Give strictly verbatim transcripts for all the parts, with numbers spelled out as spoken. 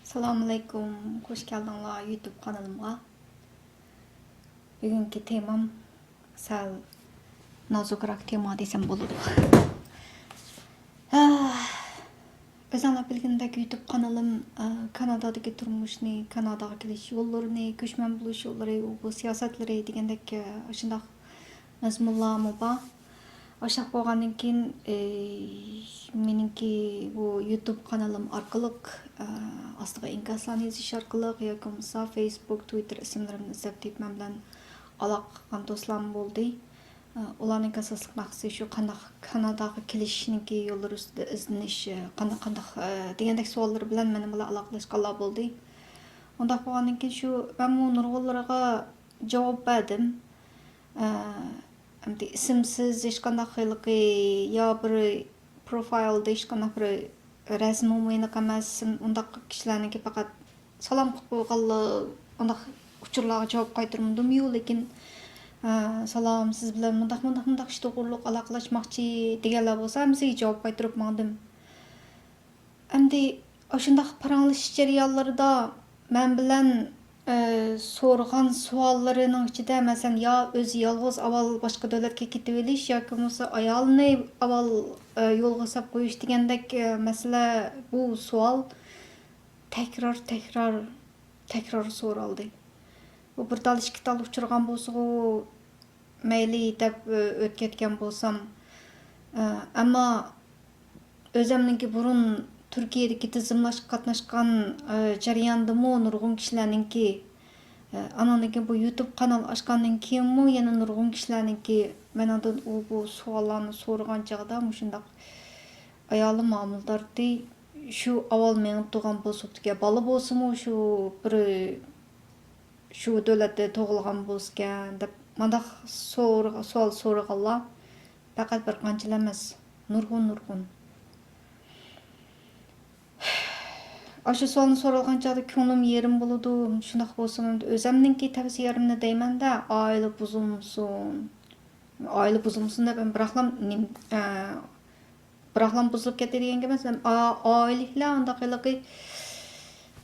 ئەسسالامۇئەلەيكۇم، خوش كەلدىڭلار يۇتۇب قانىلىمغا. بۈگۈنكى تېمام سەل نازۇكراق تېما دېسەم بولىدۇ. ئۆزۈڭلار بىلگىنىدەك يۇتۇب قانىلىم، ئە، كانادادىكى تۇرمۇشنى، كاناداغا كېلىش يوللىرىنى، كۆچمەن بولۇش يوللىرى، ئۇ بۇ سىياسەتلىرى دېگەندەك، ئە، ئاشۇنداق مەزمۇنلارمۇ بار. ئاشۇنداق بولغاندىن كېيىن، ئى، مېنىڭكى بۇ يۇتۇب قانىلىم ئارقىلىق، ئى، ئاستىغا ئىنكاسلارنى يېزىش ئارقىلىق ياكى بولمىسا فېيسبۇك، تۈۋىتتېر ئىسىملىرىمنى ئىزدەپ تېپىپ مەن بىلەن ئالاقە قىلغان دوستلارمۇ بولدى. ئى، ئۇلارنىڭ ئاساسلىق مەقسىتى شۇ قانداق كاناداغا كېلىشنىڭكى يوللىرى ئۈستىدە ئىزدىنىش، ئى، قانداق، قانداق، ئى، دېگەندەك سوئاللىرى بىلەن مېنىڭ بىلەن ئالاقىلەشكەنلار بولدى. ئۇنداق بولغاندىن كېيىن شۇ مەنمۇ نۇرغۇنلىرىغا جاۋاب بەردىم. ئى، ئەمدى ئىسىمسىز ھېچقانداق ھېلىقى يا بىر پروفايلدا ھېچقانداق بىر رەسىمىمۇ ئېنىق ئەمەس، ئۇنداق كىشىلەرنىڭكى پەقەت سالام قىلىپ قويغانلا ئۇنداق ئۇچۇرلارغا جاۋاب قايتۇرمىدىمۇ، لېكىن، ئە، سالام، سىز بىلەن مۇنداق، مۇنداق، مۇنداق ئىش توغرۇلۇق ئالاقىلاشماقچى دېگەنلەر بولسا ھەممىسىگە جاۋاب قايتۇرۇپ ماڭدىم. ئەمدى ئاشۇنداق پاراڭلىشىش جەريانلىرىدا مەن بىلەن، ئە، سورىغان سوئاللىرىنىڭ ئىچىدە، مەسىلەن، يا ئۆزى يالغۇز ئاۋۋال باشقا دۆلەتكە كېتىۋېلىش ياكى بولمىسا ئايالىنى ئاۋۋال، ئە، يولغا ساپ قويۇش دېگەندەك، ئە، مەسىلە، بۇ سوئال تەكرار، تەكرار، تەكرار سورالدى. بۇ بىر تال، ئىككى تال ئۇچرىغان بولسىغۇ، مەيلى دەپ، ئۆ-، ئۆتكەتكەن بولسام، ئە، ئەمما ئۆزەمنىڭكى بۇرۇن تۈركىيەدىكى تىزىملاشقا قاتناشقان، ئە، جەرياندىمۇ نۇرغۇن كىشىلەرنىڭكى، ئە، ئانىڭدىن كېيىن بۇ يۇتۇب قانال ئاچقاندىن كېيىنمۇ يەنە نۇرغۇن كىشىلەرنىڭكى مېنىڭدىن ئۇ بۇ سوئاللارنى سورىغان چاغدا مۇشۇنداق ئايالىم ھامىلىدارتى، شۇ ئاۋۋال مېڭىپ تۇرغان بولسىپتىكەن، بالا بولسىمۇ شۇ بىر شۇ دۆلەتتە تۇغۇلغان بولسىكەن دەپ مانداق سورىغا-، سوئال سورىغانلار پەقەت بىر قانچىلا ئەمەس، نۇرغۇن، نۇرغۇن. ئاشۇ سوئالنى سورالغان چاغدا كۆڭلۈم يېرىم بولىدۇ. شۇنداق بولسىمۇ ئۆزەمنىڭكى تەۋسىيەلىرىمنى دەيمەندە، ئائىلە بۇزۇلمىسۇن. ئائىلە بۇزۇلمىسۇن دەپ، بىراقلا نېمە، ئە، بىراقلا بۇزۇلۇپ كەتتى دېگەن گەپ ئەمەس. ئا-، ئائىلىلەر ئانداق ھېلىقى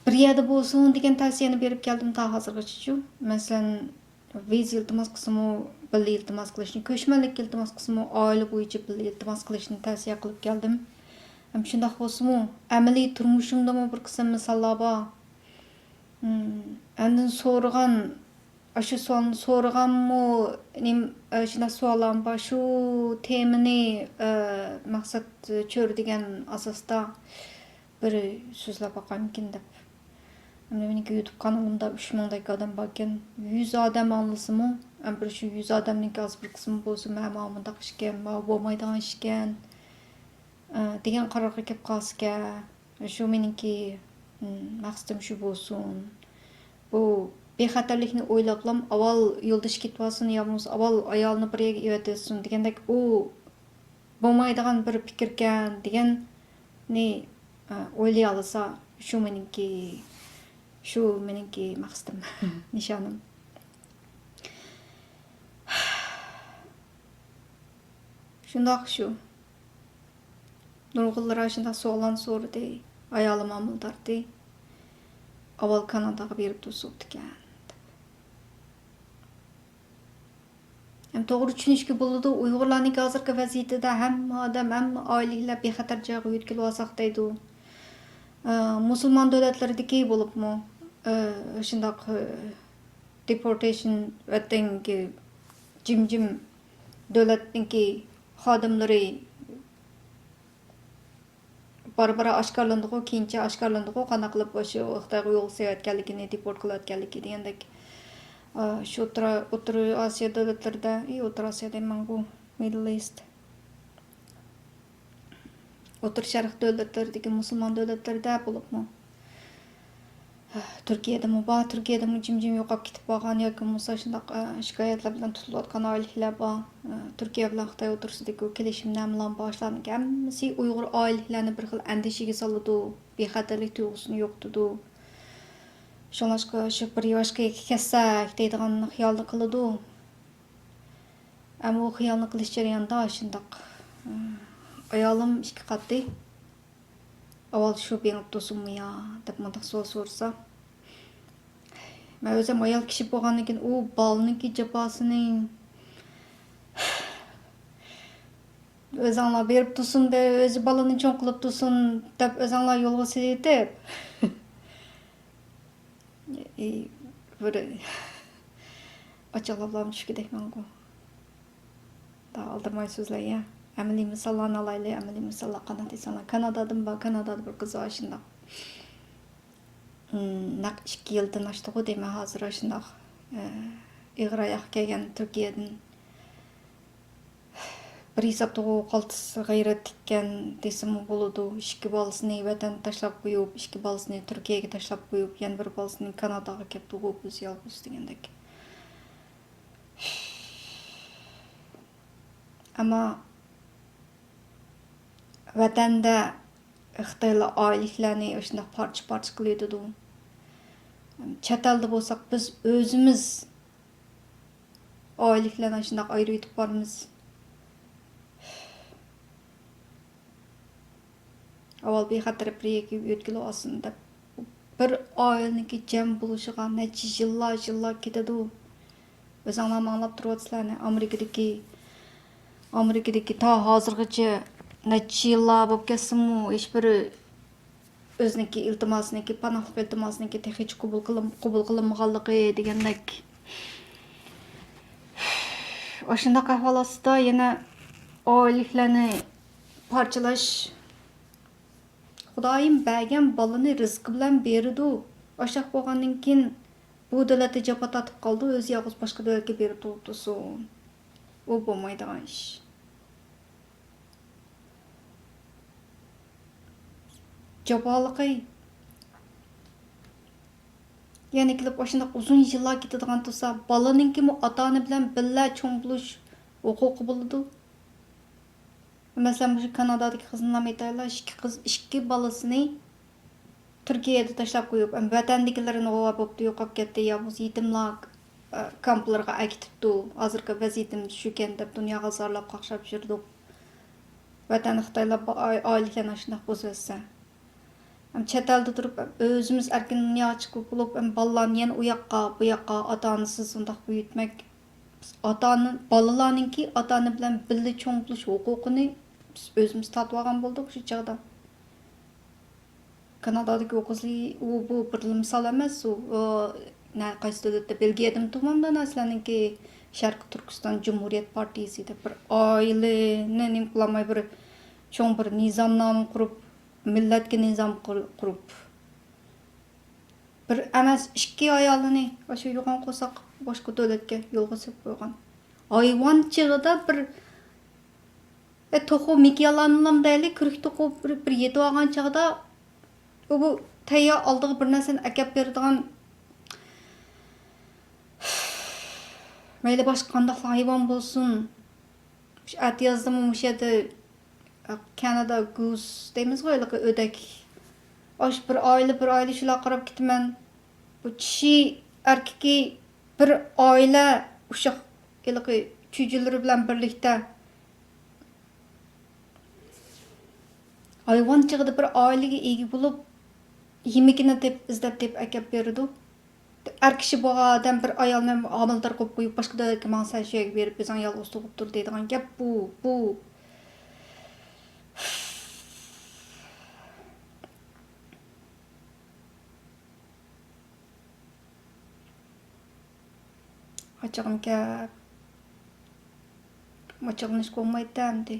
بىر يەردە بولسۇن دېگەن تەۋسىيەنى بېرىپ كەلدىم تا ھازىرغىچىچۇ. مەسىلەن، ۋىزا ئىلتىماس قىلسىمۇ بىللە ئىلتىماس قىلىشنى، كۆچمەنلىككە ئىلتىماس قىلسىمۇ ئائىلە بويىچە بىللە ئىلتىماس قىلىشنى تەۋسىيە قىلىپ كەلدىم. ھەم شۇنداق بولسىمۇ، ئەمەلىي تۇرمۇشۇمدىمۇ بىر قىسىم مىساللار بار. ھىم، ئاندىن سورىغان، ئاشۇ سوئالنى سورىغانمۇ، نېمە، ئاشۇنداق سوئاللارمۇ بار. شۇ تېمىنى، ئە، مەقسەت چۆرىدىگەن ئاساستا بىر سۆزلەپ باقارمىكىن دەپ. ئەمدى مېنىڭكى يۇتۇب قانىلىمدا ئۈچ مىڭدەك ئادەم باركەن. يۈز ئادەم ئاڭلىسىمۇ، ئەمدى بىر شۇ يۈز ئادەمنىڭكى ئاز بىر قىسمى بولسا، مانا مۇنداق ئىشكەن، ماۋۇ بولمايدىغان ئىشكەن، ئە، دېگەن قارارغا كەپ قالسىكەن. شۇ مېنىڭكى، م، مەقسىتىم شۇ بولسۇن. بۇ بىخەتەرلىكنى ئويلاپلام، ئاۋۋال يولدىشى كېتىۋالسۇن يا بولمىسا ئاۋۋال ئايالىنى بىر يەرگە ئېۋەتىۋەتسۇن دېگەندەك، ئۇ بولمايدىغان بىر پىكىركەن دېگەننى، ئە، ئويلىيالىسا، شۇ مېنىڭكى، شۇ مېنىڭكى مەقسىتىم، نىشانىم. شۇنداق شۇ. نۇرغۇنلىرى ئاشۇنداق سوئاللارنى سورىدى. ئايالىم ھامىلىدارتى. ئاۋۋال كاناداغا بېرىپ تۇرسا بوپتىكەن. ھەم توغرا چۈشىنىشكە بولىدۇ، ئۇيغۇرلارنىڭكى ھازىرقى ۋەزىيىتىدە ھەممە ئادەم، ھەممە ئائىلىلەر بىخەتەر جايغا يۆتكىلىۋالساق دەيدۇ. ئە، مۇسۇلمان دۆلەتلىرىدىكى بولۇپمۇ، ئە، شۇنداق، ئە، دېپورتېيشن، ۋەتەنگە جىم-جىم دۆلەتنىڭكى خادىملىرى بارا-بارا ئاشكارىلىنىدىغۇ، كېيىنچە ئاشكارىلىنىدىغۇ، قانداق قىلىپ ئاشۇ خىتايغا يولغا سېلىۋەتكەنلىكىنى، دېپورت قىلىۋەتكەنلىكى دېگەندەك. ئا، شۇ ئوتتۇرا، ئوتتۇرا ئاسىيا دۆلەتلىرىدە، ئى، ئوتتۇرا ئاسىيا دەيمەنغۇ، مىدل ئىست. ئوتتۇرا شەرق دۆلەتلىرىدىكى مۇسۇلمان دۆلەتلىرىدە بولۇپمۇ، تۈركىيەدىمۇ بار، تۈركىيەدىمۇ جىم-جىم يوقاپ كېتىپ بارغان ياكى بولمىسا شۇنداق، ئە، شىكايەتلەر بىلەن تۇتۇلۇۋاتقان ئائىلىلەر بار. ئە، تۈركىيە بىلەن خىتاي ئوتتۇرىسىدىكى ئۇ كېلىشىم نەمىلان بار، شۇلارنىڭكى ھەممىسى ئۇيغۇر ئائىلىلەرنى بىر خىل ئەندىشىگە سالىدۇ، بىخەتەرلىك تۇيغۇسىنى يوقىتىدۇ. شۇڭلاشقا شۇ بىر ياشقا كەتسەك دەيدىغان خىيالنى قىلىدۇ. ئەمما ئۇ خىيالنى قىلىش جەريانىدا شۇنداق، ئايالىم ئىككى قاتتى. ئاۋۋال شۇ بېڭىپ تۇرسۇنمۇ يا دەپ مۇنداق سوئال سورىسا، مەن ئۆزۈم ئايال كىشى بولغاندىن كېيىن ئۇ بالىنىڭكى جاپاسىنى ئۆزۈڭلار بېرىپ تۇرسۇن دەپ، ئۆزى بالىنى چوڭ قىلىپ تۇرسۇن دەپ ئۆزۈڭلار يولغا سېلىۋېتىپ، ئى، بىر ئاچچىقلاپلا چۈشكۈدەكمەنغۇ. دا ئالدىرىماي سۆزلەي يا. ئەمەلىي مىساللارنى ئالايلى، ئەمەلىي مىساللار قانداق دېسەڭلار، كانادادىمۇ بار، كانادادا بىر قىز بار شۇنداق. ئىم، نەق ئىككى يىلدىن ئاشتىغۇ دەيمەن ھازىر شۇنداق، ئە، ئېغىر ئاياققا كەلگەن تۈركىيەدىن. بىر ھېسابتىغۇ قالتىس غەيرەت تىككەن دېسىمۇ بولىدۇ. ئىككى بالىسىنى ۋەتەندە تاشلاپ قويۇپ، ئىككى بالىسىنى تۈركىيەگە تاشلاپ قويۇپ، يەنە بىر بالىسىنى كاناداغا كەپتۇغۇ ئۆزى يالغۇز دېگەندەك. ئەمما ۋەتەندە خىتايلار ئائىلىلىكلەرنى ئاشۇنداق پارچە-پارچە قىلىۋېتىدۇ. چەت ئەلدە بولساق، بىز ئۆزىمىز ئائىلىلىكلەرنى ئاشۇنداق ئايرىۋېتىپ بارىمىز. ئاۋۋال بىخەتەر بىر يەرگە ئۆتكىلى ئالسۇن دەپ، بىر ئائىلىنىڭكى جەم بولۇشىغا نەچچە يىللار، يىللار كېتىدۇ. ئۆزۈڭلارمۇ ئاڭلاپ تۇرۇۋاتىسىلەرنى، ئامېرىكىدىكى، ئامېرىكىدىكى تا ھازىرغىچە نەچچە يىللار بولۇپ كەتسىمۇ، ھېچبىر ئۆزىنىڭكى ئىلتىماسىنىڭكى، پاناھلىق ئىلتىماسىنىڭكى تېخىچە قوبۇل قىلىن-، قوبۇل قىلىنمىغانلىقى دېگەندەك. ئاشۇنداق ئەھۋال ئاستىدا يەنە ئائىلىلىكلەرنى پارچىلاش. خۇدايىم بەرگەن بالىنى رىزقى بىلەن بېرىدۇ. ئاشاق بولغاندىن كېيىن بۇ دۆلەتتە جاپا تارتىپ قالىدۇ، ئۆزى يالغۇز باشقا دۆلەتكە بېرىپ تۇرۇپ تۇرسۇن. ئۇ بولمايدىغان ئىش. جاپالىقى. يەنە كېلىپ ئاشۇنداق ئۇزۇن يىللار كېتىدىغان تۇرسا، بالىنىڭكىمۇ ئاتا-ئانا بىلەن بىللە چوڭ بولۇش ھوقۇقى بولىدۇ. مەسىلەن، مۇشۇ كانادادىكى قىزنى ئېيتايلى، ئىككى قىز، ئىككى بالىسىنى تۈركىيەدە تاشلاپ قويۇپ، ئەمدى ۋەتەندىكىلىرىنى غۇۋا بوپتۇ، يوقاپ كەتتى، يا بولمىسا يېتىملار، ئە، كامپلىرىغا ئەكېتىپتۇ. ھازىرقى ۋەزىيىتىمىز شۇكەن دەپ دۇنياغا زارلاپ قاقشاپ يۈردۇق. ۋەتەندە خىتايلار با-، ئائىلىلەرنى ئاشۇنداق بۇزۇۋەتسە. ھەم چەت ئەلدە تۇرۇپ، ئۆزىمىز ئەركىن دۇنياغا چىقىپ بولۇپ، ھەم بالىلارنى يەنە ئۇ ياققا، بۇ ياققا ئاتا-ئانىسىز ئۇنداق بويىتمەك. ئاتا-ئانا، بالىلارنىڭكى ئاتا-ئانا بىلەن بىللە چوڭ بولۇش ھوقۇقىنى بىز ئۆزىمىز تارتىۋالغان بولدۇق شۇ چاغدا. كانادادىكى ئۇ قىز، ئۇ، بۇ بىر مىسال ئەمەس، ئۇ، ئۇ، نە، قايسى دۆلەتتە، بېلگىيەدىمۇ تۇغمامدا نەرسىلەرنىڭكى شەرقىي تۈركىستان جۇمھۇرىيەت پارتىيىسى دەپ بىر ئائىلىنى نېمە قىلالماي، بىر چوڭ بىر نىزامنامە قۇرۇپ، مىللەتكە نىزام قۇر-، قۇرۇپ، بىر ئەمەس، ئىككى ئايالىنى ئاشۇ يوغان قورساق باشقا دۆلەتكە يولغا سېلىپ قويغان. ھايۋان چېغىدا بىر، ئە، توخۇ مىكىيالانلام دەيلى، كۈرۈك توخۇ بىر، بىر يېتىۋالغان چاغدا، ئۇ بۇ تەييار ئالدىغا بىر نەرسىنى ئەكەپ بېرىدىغان، مەيلى باشقا قانداقلا ھايۋان بولسۇن، مۇشۇ ئەتىيازدىمۇ مۇشۇ يەردە، ئە، كەنىدە گۇس دەيمىزغۇ، ھېلىقى ئۆدەك. ئاشۇ بىر ئائىلە، بىر ئائىلە شۇلار قاراپ كېتىمەن. بۇ چىشى، ئەركىكى بىر ئائىلە ئۇششاق، ھېلىقى چۈجىلىرى بىلەن بىرلىكتە. ھايۋان چېغىدا بىر ئائىلىگە ئىگە بولۇپ، يېمىكىنى تېپىپ، ئىزدەپ تېپىپ ئەكەپ بېرىدۇ. ئەر كىشى بولغان ئادەم بىر ئايالنى ھامىلىدار قىلىپ قويۇپ، باشقا دۆلەتكە ماڭسا، شۇ يەرگە بېرىپ، ئۆزۈڭ يالغۇز تۇغۇپ تۇر دەيدىغان گەپ بۇ، بۇ. ئاچچىقىم كەپ، ئاچچىقلىنىشقا بولمايتتى ئەمدى.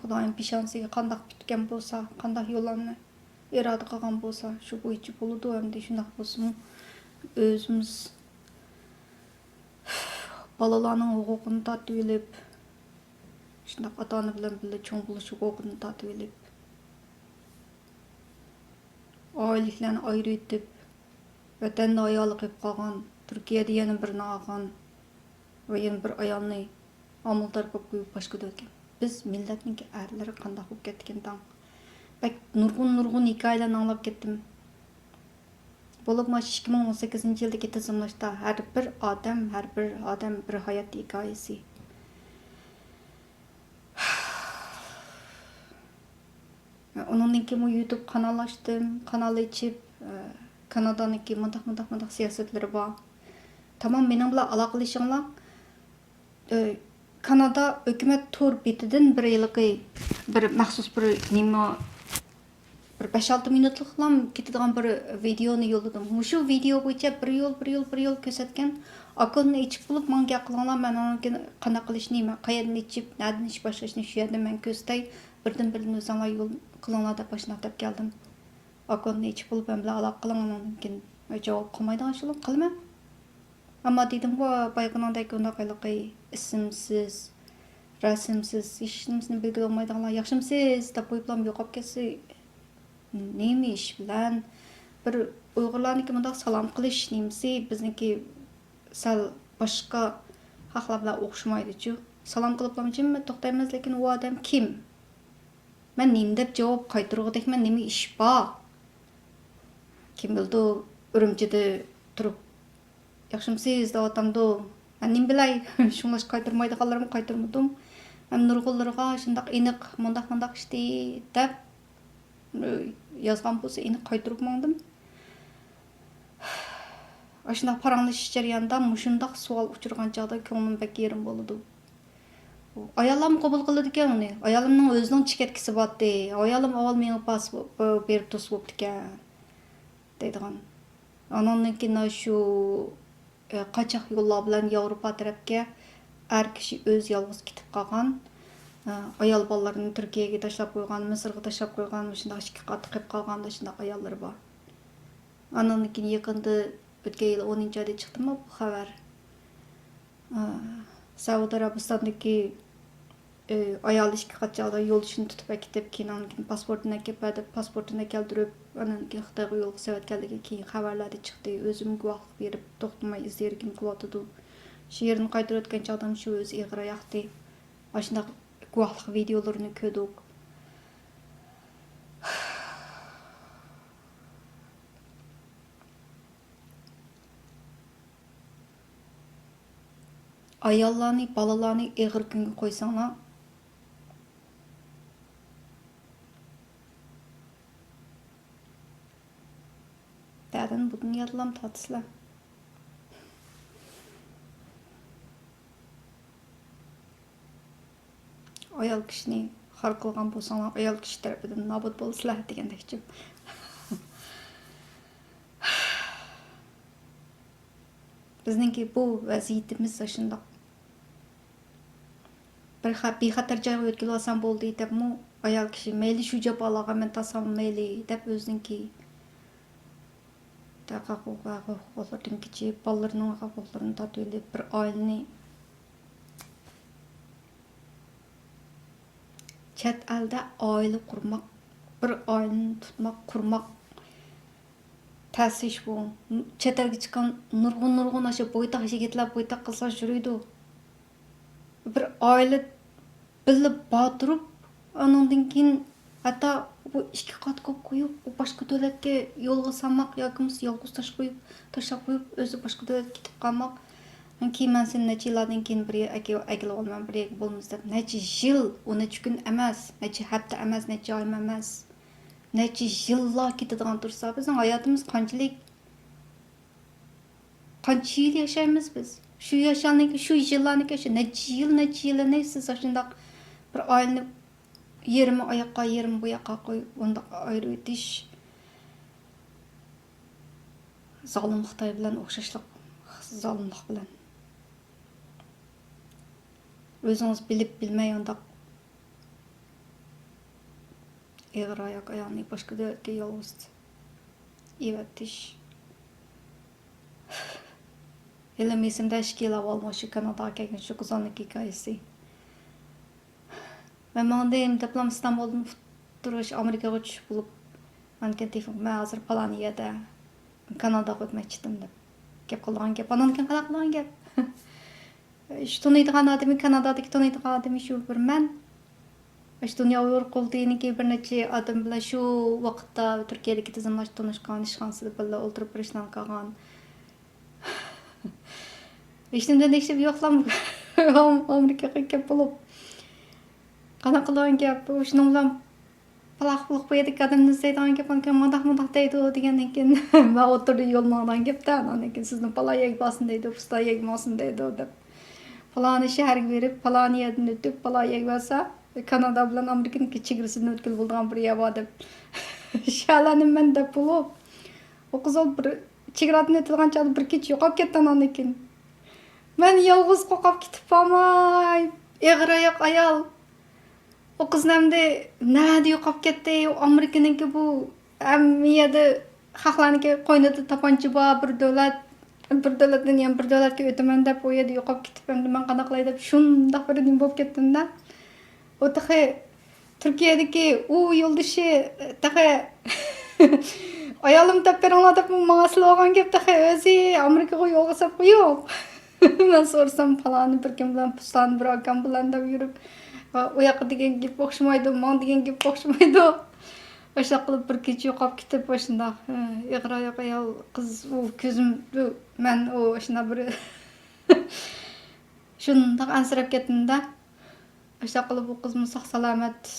خۇدايىم پېشانىسىگە قانداق پۈتكەن بولسا، قانداق يوللارنى ئىرادە قىلغان بولسا، شۇ بويىچە بولىدۇ ئەمدى. شۇنداق بولسىمۇ، ئۆزىمىز بالىلارنىڭ ھوقۇقىنى تارتىۋېلىپ، شۇنداق ئاتا-ئانا بىلەن بىللە چوڭ بولۇش ھوقۇقىنى تارتىۋېلىپ، ئائىلىلىكلەرنى ئايرىۋېتىپ، ۋەتەندە ئايالى قېلىپ قالغان، تۈركىيەدە يەنە بىرنى ئالغان ۋە يەنە بىر ئايالنى ھامىلىدار قىلىپ قويۇپ باشقا دۆلەتكە. بىز مىللەتنىڭكى ئەرلىرى قانداق بولۇپ كەتتىكىن تاڭ. بەك نۇرغۇن، نۇرغۇن ھېكايىلەرنى ئاڭلاپ كەتتىم. بولۇپمۇ ئىككى مىڭ ئون سەككىزىنچى يىلدىكى تىزىملاشتا ھەر بىر ئادەم، ھەر بىر ئادەم بىر ھايات ھېكايىسى. ئۇنىڭدىن كېيىن يۇتۇب قانال ئاچتىم. قانال ئېچىپ، ئە، كانادانىڭكى مۇنداق، مۇنداق، مۇنداق سىياسەتلىرى بار. تامام مېنىڭ بىلەن ئالاقىلىشىڭلار. ئە، كانادا ھۆكۈمەت تور بېتىدىن بىر ھېلىقى بىر مەخسۇس بىر نېمە، بىر بەش-ئالتە مىنۇتلۇقلام كېتىدىغان بىر ۋىدېئونى يوللىدىم. مۇشۇ ۋىدېئو بويىچە بىر يول، بىر يول، بىر يول كۆرسەتكەن. ئاكونتنى ئېچىپ بولۇپ، ماڭا گەپ قىلىڭلار، مەن ئۇنىڭ كېيىن قانداق قىلىشنى، مەن قەيەردىن ئېچىپ، نەدىن ئىش باشلاشنى شۇ يەردىن مەن كۆرسىتەي. بىردىن-بىردىن ئۆزۈڭلار يول قىلىڭلار دەپ ئاشۇنداق دەپ كەلدىم. ئاكونتنى ئېچىپ بولۇپ، مەن بىلەن ئالاقە قىلىڭ، ئۇنىڭدىن كېيىن جاۋاب قىلمايدىغان ئىشلارنى قىلىمەن. ئەمما دېدىمغۇ، بايىقىنىڭدەك ئۇنداق ھېلىقى ئىسىمسىز، رەسىمسىز، ھېچنېمىسىنى بىلگىلى بولمايدىغانلار، «ياخشىمسىز؟» دەپ قويۇپلام يوقاپ كەتسە، نېمە ئىش بىلەن؟ بىر ئۇيغۇرلارنىڭكى مۇنداق سالام قىلىش نېمىسى بىزنىڭكى سەل باشقا خەقلەر بىلەن ئوخشىمايدۇچۇ. سالام قىلىپلام جىممىدە توختايمىز، لېكىن ئۇ ئادەم كىم؟ مەن نېمە دەپ جاۋاب قايتۇرغۇدەك، مەن نېمە ئىش بار؟ كىم بىلىدۇ، ئۈرۈمچىدە تۇرۇپ، «ياخشىمسىز؟» دەۋاتامدۇ؟ مەن نېمە بىلەي؟ شۇڭلاشقا قايتۇرمايدىغانلىرىمنى قايتۇرمىدىم. ھەم نۇرغۇنلىرىغا شۇنداق ئېنىق، مۇنداق، مۇنداق ئىشتى دەپ، يازغان بولسا ئېنىق قايتۇرۇپ ماڭدىم. ئاشۇنداق پاراڭلىشىش جەريانىدا مۇشۇنداق سوئال ئۇچرىغان چاغدا كۆڭلۈم بەك يېرىم بولىدۇ. ئاياللارمۇ قوبۇل قىلىدىكەن ئۇنى. ئايالىمنىڭ ئۆزىنىڭ چېكەتكىسى بارتتى. ئايالىم ئاۋۋال مېڭىپ بېرىپ توسۇپ بوپتىكەن، دەيدىغان. ئاناندىن كېيىن شۇ، ئە، قاچاق يوللار بىلەن ياۋروپا تەرەپكە ئەر كىشى ئۆزى يالغۇز كېتىپ قالغان. ئە، ئايال بالىلىرىنى تۈركىيەگە تاشلاپ قويغان، مىسىرغا تاشلاپ قويغان، مۇشۇنداق ئىككى قاتى قېلىپ قالغان، شۇنداق ئاياللىرى بار. ئاناندىن كېيىن يېقىندا ئۆتكەن يىل ئونىنچى ئايدا چىقتىمۇ بۇ خەۋەر. ئە، سەئۇدى ئەرەبىستاندىكى، ئە، ئايال ئىككى قاچاقدا يولدىشىنى تۇتۇپ ئەكېتىپ، كېيىن ئاندىن كېيىن پاسپورتىنى ئەكەپ بەر دەپ، پاسپورتىنى كەلتۈرۈپ، ئاندىن كېيىن خىتايغا يولغا سېلىۋەتكەنلىكى كېيىن خەۋەرلەردە چىقتى. ئۆزۈمگە گۇۋاھلىق بېرىپ، توختىماي ئىز دېرىكىنى قىلىۋاتىدۇ. شۇ يېرىنى قايتۇرۇۋەتكەن چاغدا شۇ ئۆزى ئېغىر ئاياقتى. ئاشۇنداق گۇۋاھلىق ۋىدېئولىرىنى كۆردۇق. ئاياللارنى، بالىلارنى ئېغىر كۈنگە قويساڭلار، دەدىن بۇ دۇنيادىلام تارتىسىلەر. ئايال كىشىنى خار قىلغان بولساڭلار، ئايال كىشى تەرىپىدىن نابۇت بولىسىلەر دېگەندەكچۇ. بىزنىڭكى بۇ ۋەزىيىتىمىز ئاشۇنداق. بىر خە-، بىخەتەر جايغا يۆتكىلىۋالسام بولدى دەپمۇ، ئايال كىشى مەيلى شۇ جاپالارغا مەن تارتسام مەيلى دەپ ئۆزىنىڭكى ھەقىقىي ھوقۇقلىرىدىن كېچىپ، بالىلىرىنىڭ ھوقۇقلىرىنى تارتىۋېلىپ، بىر ئائىلىنى، چەت ئەلدە ئائىلە قۇرماق، بىر ئائىلىنى تۇتماق، قۇرماق تەس ئىش بۇ. چەت ئەلگە چىققان نۇرغۇن، نۇرغۇن ئاشۇ بويتاق يىگىتلەر، بويتاق قىزلار يۈرىدۇ. بىر ئائىلە بىللە بار تۇرۇپ، ئانىڭدىن كېيىن ھەتتا بۇ ئىككى قات قىلىپ قويۇپ، ئۇ باشقا دۆلەتكە يولغا سالماق ياكى بولمىسا يالغۇز تاشلاپ قويۇپ، تاشلاپ قويۇپ، ئۆزى باشقا دۆلەتكە كېتىپ قالماق. كېيىن مەن سېنى نەچچە يىللاردىن كېيىن بىر يەرگە ئەكىلىۋالىمەن، بىر يەرگە بولمىسا دەپ، نەچچە يىل، ئۇ نەچچە كۈن ئەمەس، نەچچە ھەپتە ئەمەس، نەچچە ئايمۇ ئەمەس، نەچچە يىللار كېتىدىغان تۇرسا، بىزنىڭ ھاياتىمىز قانچىلىك قانچە يىل ياشايمىز بىز؟ شۇ ياشارنىڭكى، شۇ يىللارنىڭكى، شۇ نەچچە يىل، نەچچە يىلىنى سىز ئاشۇنداق بىر ئائىلىنى يېرىمى ئاياققا، يېرىمى بۇ ياققا قويۇپ، ئۇنداق ئايرىۋېتىش زالىم خىتاي بىلەن ئوخشاشلىق، زالىملىق بىلەن. ئۆزىڭىز بىلىپ بىلمەي ئۇنداق ئېغىر ئاياق ئايالنى باشقا دۆلەتكە يالغۇز ئېۋەتىش. ھېلىمۇ ئېسىمدە، ئىككى يىل ئاۋۋال مۇشۇ كاناداغا كەلگەن شۇ قىزنىڭ ھېكايىسى. مەن ماڭدىم دەپلا ئىستانبۇلدىن ئۇتتۇرۇش ئامېرىكىغا چۈشۈپ بولۇپ، ئاندىن كېيىن تېلېفون، مەن ھازىر پالان يەردە، كاناداغا ئۆتمەكچىدىم دەپ گەپ قىلىدىغان گەپ. ئاندىن كېيىن قانداق قىلىدىغان گەپ؟ ئىش تونۇيدىغان ئادىمى، كانادادىكى تونۇيدىغان ئادىمى شۇ بىر مەن. ئىش دۇنيا ئۇيغۇر قۇرۇلتىيىنىڭكى بىر نەچچە ئادەم بىلەن شۇ ۋاقىتتا تۈركىيەدىكى تىزىملاشتا تونۇشقان، ئىشخانىسىدا بىللە ئولتۇرۇپ بىر ئىشلارنى قىلغان. ھېچنېمىدىن ھېچنېمە يوقلام ئامېرىكىغا كەپ بولۇپ. قانداق قىلىدىغان گەپ؟ شۇنىڭ بىلەن پالاق پۇلۇق بۇ يەردىكى ئادەمنى ئىزدەيدىغان گەپ، ئانىكىن مانداق مۇنداق دەيدۇ دېگەندىن كېيىن، مەن ئوتتۇرىدا يول ماڭىدىغان گەپتە، ئانىكىن سىزنى پالا يەرگە بارسۇن دەيدۇ، پۇستا يەرگە ماڭسۇن دەيدۇ دەپ، پالانى شەھەرگە بېرىپ، پالانى يەردىن ئۆتۈپ، پالا يەرگە بارسا، كانادا بىلەن ئامېرىكىنىڭكى چېگرىسىدىن ئۆتكىلى بولىدىغان بىر يەر بار دەپ، شەھەرلەرنى مەن دەپ بولۇپ، ئۇ قىز ئول بىر چېگرادىن ئۆتىدىغان چاغدا بىر كېچە يوقاپ كەتتى ئانىكىن. مەن يالغۇز قوقاپ كېتىپ بارماي، ئېغىر ئاياق ئايال. ئۇ قىزنى ئەمدى نەدە يوقاپ كەتتى؟ ئۇ ئامېرىكىنىڭكى بۇ ھەممە يەردە خەقلەرنىڭكى قوينىدا تاپانچا بار، بىر دۆلەت، بىر دۆلەتتىن يەنە بىر دۆلەتكە ئۆتىمەن دەپ ئۇ يەردە يوقاپ كېتىپ، ئەمدى مەن قانداق قىلاي دەپ شۇنداق بىر نېمە بولۇپ كەتتىم-دە. ئۇ تېخى تۈركىيەدىكى ئۇ يولدىشى تېخى ئايالىم دەپ بېرىڭلار دەپ ماڭا سېلىۋالغان گەپ تېخى ئۆزى ئامېرىكىغا يولغا سەپ قويۇپ. مەن سورىسام، پالانى بىر كىم بىلەن، پۇستانى بىر ئاكام بىلەن دەپ يۈرۈپ، ئۇ ياققا دېگەن گېپى ئوخشىمايدۇ، ماڭا دېگەن گېپى ئوخشىمايدۇ. ئاشۇنداق قىلىپ بىر كېچە يوقاپ كېتىپ، ئاشۇنداق ئېغىر ئاياق ئايال قىز، ئۇ كۆزۈم، ئۇ، مەن ئۇ ئاشۇنداق بىر شۇنداق ئەنسىرەپ كەتتىم-دە. ئاشۇنداق قىلىپ ئۇ قىزمۇ ساق سالامەت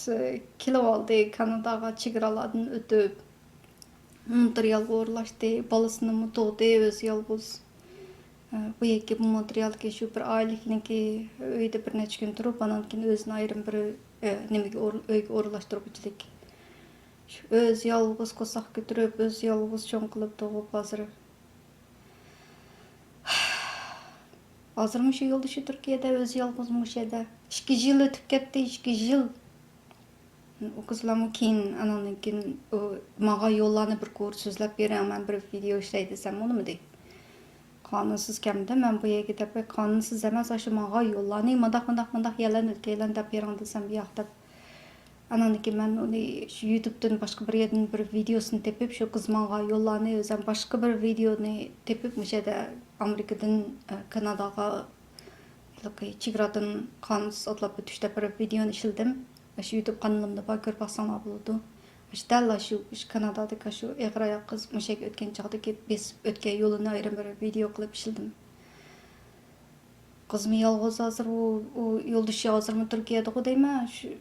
كېلىۋالدى كاناداغا، چېگرالاردىن ئۆتۈپ. مونترېئالغا ئورۇنلاشتى، بالىسىنىمۇ تۇغدى ئۆزى يالغۇز. ئە، بۇ يەرگە مونترېئالدىكى شۇ بىر ئائىلىلىكنىڭكى ئۆيىدە بىر نەچچە كۈن تۇرۇپ، ئانان كېيىن ئۆزىنى ئايرىم بىر، ئە، نېمىگە ئور-، ئۆيگە ئورۇنلاشتۇرغۇچىلىك. شۇ ئۆزى يالغۇز قورساق كۆتۈرۈپ، ئۆزى يالغۇز چوڭ قىلىپ تۇغۇپ ھازىر. ھازىرمۇ شۇ يولدا شۇ تۈركىيەدە ئۆزى يالغۇز مۇشۇ يەردە. ئىككى يىل ئۆتۈپ كەتتى، ئىككى يىل. ئۇ قىزلارمۇ كېيىن، ئاناندىن كېيىن ئۇ ماڭغان يوللارنى بىر قۇر سۆزلەپ بېرىڭ، مەن بىر ۋىدېئو ئىشلەي دېسەم بولمىدى. قانۇنسىز كەمدە مەن بۇ يەرگە دەپ، قانۇنسىز ئەمەس، ئاشۇ ماڭغان يوللارنى مۇنداق، مۇنداق، مۇنداق يەرلەردىن ئۆتكەيلەن دەپ بېرىڭ دېسەم، ياق دەپ. ئاناندىن كېيىن مەن ئۇنى شۇ يۇتۇبتىن باشقا بىر يەردىن بىر ۋىدېئوسىنى تېپىپ، شۇ قىز ماڭغان يوللارنى ئۆزۈم باشقا بىر ۋىدېئونى تېپىپ، مۇشۇ يەردە ئامېرىكىدىن، ئە، كاناداغا ھېلىقى چېگرادىن قانۇنسىز ئاتلاپ ئۆتۈش دەپ بىر ۋىدېئونى ئىشلىدىم. ئاشۇ يۇتۇب قانىلىمدا بار، كۆرۈپ باقساڭلار بولىدۇ. ئاشۇ دەل ئاشۇ، ئاشۇ كانادادىكى ئاشۇ ئېغىر ئاياق قىز مۇشۇ يەرگە ئۆتكەن چاغدىكى بېسىپ ئۆتكەن يولىنى ئايرىم بىر ۋىدېئو قىلىپ ئىشلىدىم. قىزمۇ يالغۇز ھازىر، ئۇ، ئۇ يولدىشى ھازىرمۇ تۈركىيەدىغۇ دەيمەن. شۇ،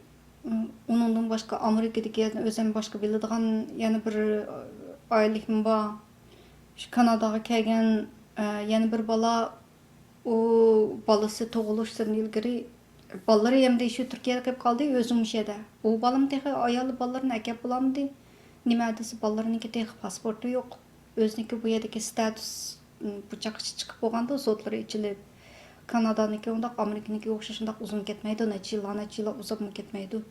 ئۇنىڭدىن باشقا ئامېرىكىدىكى يەنە ئۆزۈم باشقا بىلىدىغان يەنە بىر ئائىلىلىكمۇ بار. شۇ كاناداغا كەلگەن، ئە، يەنە بىر بالا، ئۇ بالىسى تۇغۇلۇشتىن ئىلگىرى بالىلىرى ئەمدى شۇ تۈركىيەدە قېلىپ قالدى، ئۆزى مۇشۇ يەردە. ئۇ بالىمۇ تېخى ئايالى بالىلىرىنى ئەكەپ بولالمىدى. نېمە دېسە، بالىلىرىنىڭكى تېخى پاسپورتى يوق. ئۆزىنىڭكى بۇ يەردىكى ستاتۇس، م، بۇ چاققىچە چىقىپ بولغاندا، سوتلىرى ئېچىلىپ، كانادانىڭكى ئۇنداق ئامېرىكىنىڭكىگە ئوخشاش ئۇنداق ئۇزۇن كەتمەيدۇ، نەچچە يىللار، نەچچە يىللار ئۇزاپمۇ كەتمەيدۇ.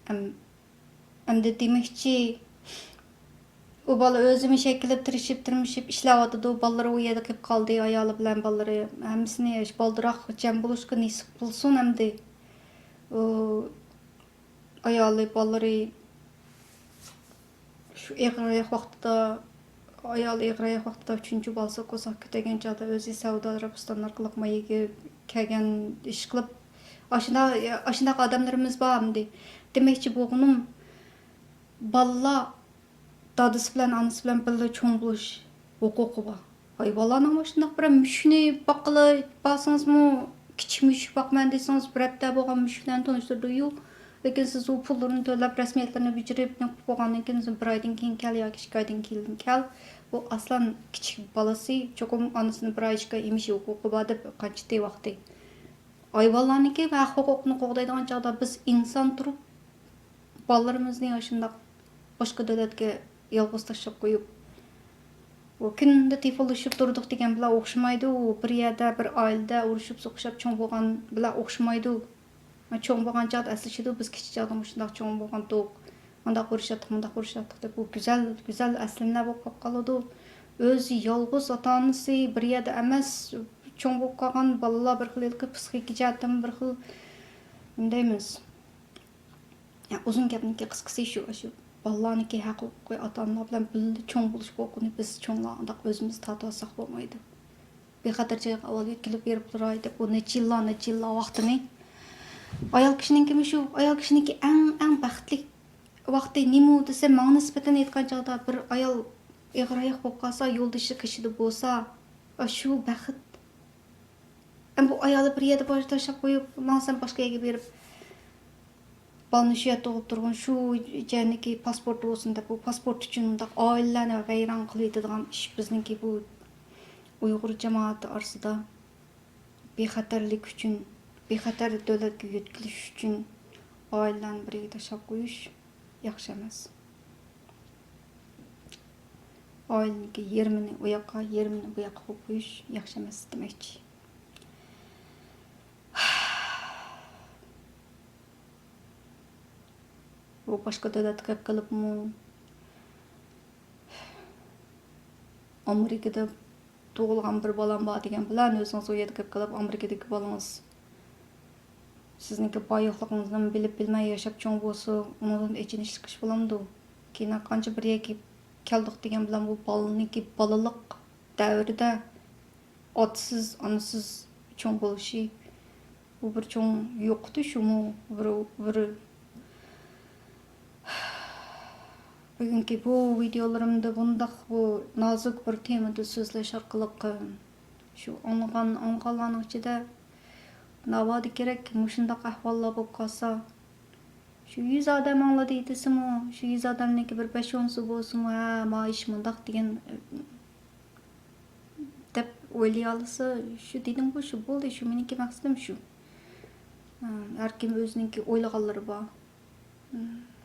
ئەم-، ئەمدى دېمەكچى، ئۇ بالا ئۆزى مۇشۇ يەرگە كېلىپ تىرىشىپ، تىرمىشىپ ئىشلەۋاتىدۇ، بالىلىرى ئۇ يەردە قېلىپ قالدى، ئايالى بىلەن بالىلىرى. ھەممىسىنى بالدۇراق جەم بولۇشقا نېسىپ قىلسۇن ئەمدى. ئۇ ئايالى، بالىلىرى شۇ ئېغىر ئاياق ۋاقتىدا، ئايالى ئېغىر ئاياق ۋاقتىدا ئۈچىنچى بالىسى قورساق كۆتەرگەن چاغدا ئۆزى سەئۇدى ئارابىستان ئارقىلىق ما يەرگە كەلگەن ئىش قىلىپ، ئاشۇنداق، ئاشۇنداق ئادەملىرىمىز بار ئەمدى. دېمەكچى بولغىنىم، بالىلار دادىسى بىلەن ئانىسى بىلەن بىللە چوڭ بولۇش ھوقۇقى بار. ھايۋانلارنىڭمۇ شۇنداق بىر مۈشۈكنى باققىلى بارسىڭىزمۇ، كىچىك مۈشۈك باقىمەن دېسىڭىز، بىر ھەپتە بولغان مۈشۈكلەرنى تونۇشتۇرىدۇ. لېكىن سىز ئۇ پۇللىرىنى تۆلەپ، رەسمىيەتلىرىنى بېجىرىپ، نېمە قىلىپ بولغاندىن كېيىن، سىز بىر ئايدىن كېيىن كەل ياكى ئىككى ئايدىن كېيىن كەل. بۇ ئاسلان كىچىك بالىسى، چوقۇم ئانىسىنى بىر ئاي، ئىككى ئاي ئېمىشى ھوقۇقى بار دەپ قانچە ۋاقتى. ھايۋانلارنىڭكى ھەق ھوقۇقىنى قوغدايدىغان چاغدا بىز ئىنسان تۇرۇپ، بالىلىرىمىزنى ئاشۇنداق باشقا دۆلەتكە يالغۇز تاشلاپ قويۇپ، ئۇ كۈندە تېلېفونلىشىپ تۇردۇق دېگەن بىلەن ئوخشىمايدۇ. ئۇ بىر يەردە، بىر ئائىلىدە ئۇرۇشۇپ سوقۇشۇپ چوڭ بولغان بىلەن ئوخشىمايدۇ. چوڭ بولغان چاغدا ئەسلىشىدۇ، بىز كىچىك چاغدا مۇشۇنداق چوڭ بولغانتۇق، مۇنداق ئۇرۇشاتتۇق، مۇنداق ئۇرۇشاتتۇق دەپ، بۇ گۈزەل، گۈزەل ئەسلىمىلەر بولۇپ قاپقالىدۇ. ئۆزى يالغۇز ئاتا-ئانىسى بىر يەردە ئەمەس، چوڭ بولۇپ قالغان بالىلار بىر خىل ھېلىقى پسىخىكا جەھەتتىن بىر خىل، نېمە دەيمىز، يا، ئۇزۇن گەپنىڭكى قىسقىسى شۇ، شۇ بالىلارنىڭكى ھەق ھوقۇقى، ئاتا-ئانىلار بىلەن بىللە چوڭ بولۇش ھوقۇقىنى بىز چوڭلار ئانداق ئۆزىمىز تارتىۋالساق بولمايدۇ. بىخەتەر جايغا ئاۋۋال يۆتكىلىپ بېرىپ تۇراي دەپ، ئۇ نەچچە يىللار، نەچچە يىللار ۋاقتىنى. ئايال كىشىنىڭكىمۇ شۇ، ئايال كىشىنىڭكى ئەڭ، ئەڭ بەختلىك ۋاقتى نېمە دېسە، ماڭا نىسبەتەن ئېيتقان چاغدا، بىر ئايال ئېغىر ئاياق بولۇپ قالسا، يولدىشى قېشىدا بولسا، ئاشۇ بەخت. ئەمما بۇ ئايالى بىر يەردە باشقا تاشلاپ قويۇپ، ماڭسام باشقا يەرگە بېرىپ، بالىنى شۇ يەردە تۇغۇپ تۇرغان، شۇ جاينىڭكى پاسپورتى بولسۇن دەپ، بۇ پاسپورت ئۈچۈن مۇنداق ئائىلىلەرنى ۋەيران قىلىۋېتىدىغان ئىش بىزنىڭكى بۇ ئۇيغۇر جامائىتى ئارىسىدا. بىخەتەرلىك ئۈچۈن، بىخەتەر دۆلەتكە يۆتكىلىش ئۈچۈن ئائىلىلەرنى بىرگە تاشلاپ قويۇش ياخشى ئەمەس. ئائىلىنىڭكى يېرىمىنى ئۇ ياققا، يېرىمىنى بۇ ياققا قويۇپ قويۇش ياخشى ئەمەس دېمەكچى. بۇ باشقا دۆلەتكە كېلىپ قېلىپمۇ، ئامېرىكىدا تۇغۇلغان بىر بالام بار دېگەن بىلەن، ئۆزىڭىز ئۇ يەرگە كېلىپ قېلىپ، ئامېرىكىدىكى بالىڭىز سىزنىڭكى بار يوقلۇقىڭىزنىمۇ بىلىپ بىلمەي ياشاپ چوڭ بولسا، ئۇنىڭدىن ئېچىنىشلىق ئىش بولامدۇ؟ كېيىن قانچە بىر يەرگە كەلدۇق دېگەن بىلەن، بۇ بالىنىڭكى بالىلىق دەۋرىدە ئاتىسىز، ئانىسىز چوڭ بولۇشى، بۇ بىر چوڭ يوقىتىش، ئۇمۇ بىر، بىر بۈگۈنكى بۇ ۋىدېئولىرىمدا بۇنداق بۇ نازۇك بىر تېمىدا سۆزلەش ئارقىلىق، شۇ ئاڭلىغان، ئاڭلىغانلارنىڭ ئىچىدە ناۋادا كېرەك مۇشۇنداق ئەھۋاللار بولۇپ قالسا، شۇ يۈز ئادەم ئاڭلىدى دېسىمۇ، شۇ يۈز ئادەمنىڭكى بىر بەش ئونسى بولسىمۇ، ھە، مايىش مۇنداق دېگەن دەپ ئويلىيالىسا، شۇ دېدىمغۇ، شۇ بولدى، شۇ مېنىڭكى مەقسىتىم شۇ. ھەركىم ئۆزىنىڭكى ئويلىغانلىرى بار.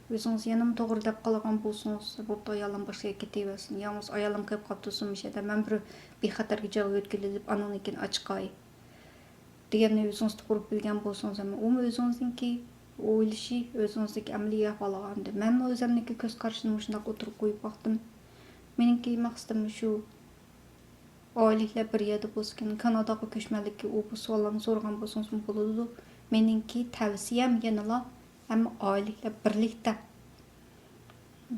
ئۆزىڭىز يەنىمۇ توغرا دەپ قالغان بولسىڭىز، بوپتۇ، ئايالىم باشقا يەرگە كېتىۋەرسۇن، يالغۇز ئايالىم كېلىپ قاپتۇ مۇشۇ يەردە، مەن بىر بىخەتەرگە جايغا يۆتكىلىپ، ئانىڭدىن كېيىن ئاچىقاي دېگەننى ئۆزىڭىز توغرا بىلگەن بولسىڭىز، ئەمما ئۇمۇ ئۆزىڭىزنىڭكى ئويلىشى، ئۆزىڭىزدىكى ئەمەلىي ئەھۋال ئالغاندا، مەنمۇ ئۆزۈمنىڭكى كۆز قارىشىنى مۇشۇنداق ئوتتۇرىغا قويۇپ باقتىم. مېنىڭكى مەقسىتىم شۇ. ئائىلىلەر بىر يەردە بولسىكەن، كاناداغا كۆچمەنلىككە ئۇ بۇ سوئاللارنى سورىغان بولسىڭىزمۇ بولىدۇ. مېنىڭكى تەۋسىيەم يەنىلا ھەممە ئائىلىلەر بىرلىكتە،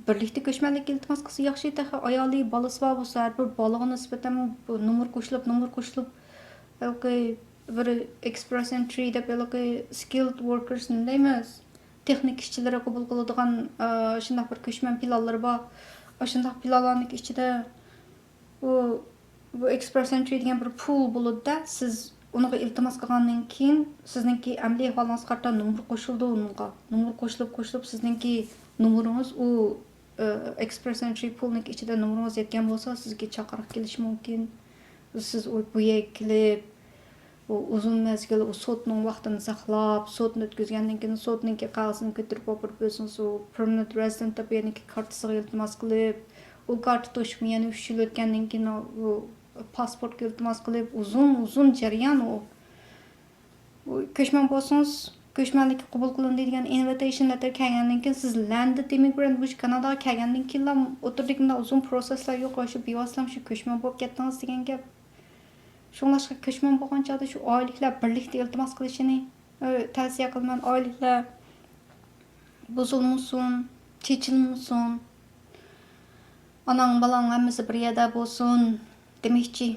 بىرلىكتە كۆچمەنلىككە ئىلتىماس قىلسا ياخشى. تېخى ئايالى، بالىسى بار بولسا، ھەر بىر بالىغا نىسبەتەن بۇ نومۇر قوشۇلۇپ، نومۇر قوشۇلۇپ، ھېلىقى بىر ئېكسپرېس ئېنترى دەپ، ھېلىقى سكىلد ۋوركېرس نېمە دەيمىز، تېخنىكا ئىشچىلىرى قوبۇل قىلىدىغان، ئاشۇنداق بىر كۆچمەن پىلانلىرى بار. ئاشۇنداق پىلانلارنىڭ ئىچىدە بۇ، بۇ ئېكسپرېس ئېنترى دېگەن بىر پۇل بولىدۇ-دە، سىز ئۇنىڭغا ئىلتىماس قىلغاندىن كېيىن، سىزنىڭكى ئەمەلىي ئەھۋالىڭىزغا قارىتا نومۇر قوشۇلىدۇ ئۇنىڭغا. نومۇر قوشۇلۇپ، قوشۇلۇپ، سىزنىڭكى نومۇرىڭىز ئۇ، ئە، ئېكسپرېس ئېنترى پۇلنىڭكى ئىچىدە نومۇرىڭىز يەتكەن بولسا، سىزگە چاقىرىق كېلىشى مۇمكىن. سىز ئۇ، بۇ يەرگە كېلىپ، ئۇ ئۇزۇن مەزگىل ئۇ سوتنىڭ ۋاقتىنى ساقلاپ، سوتنى ئۆتكۈزگەندىن كېيىن، سوتنىڭكى قەغىزىنى كۆتۈرۈپ ئاپىرىپ، ئۆزىڭىز ئۇ پېرمانېنت رېزىدېنت دەپ يەنىكى كارتىسىغا ئىلتىماس قىلىپ، ئۇ كارتا توشۇپمۇ يەنە ئۈچ يىل ئۆتكەندىن كېيىن، ئۇ پاسپورتقا ئىلتىماس قىلىپ، ئۇزۇن، ئۇزۇن جەريان ئۇ. ئۇ كۆچمەن بولسىڭىز، كۆچمەنلىككە قوبۇل قىلىندى دېگەن ئىنۋىتېيشن لېتتېر كەلگەندىن كېيىن، سىز لاندېد ئىممىگرانت، مۇشۇ كاناداغا كەلگەندىن كېيىنلا ئوتتۇرىدىكى مۇنداق ئۇزۇن پروسېسلار يوق، شۇ بىۋاسىتە شۇ كۆچمەن بولۇپ كەتتىڭىز دېگەن گەپ. شۇڭلاشقا كۆچمەن بولغان چاغدا شۇ ئائىلىلەر بىرلىكتە ئىلتىماس قىلىشىنى، ئە، تەۋسىيە قىلىمەن. ئائىلىلەر بۇزۇلمىسۇن، چېچىلمىسۇن. ئاناڭ، بالاڭ ھەممىسى بىر يەردە بولسۇن دېمەكچى.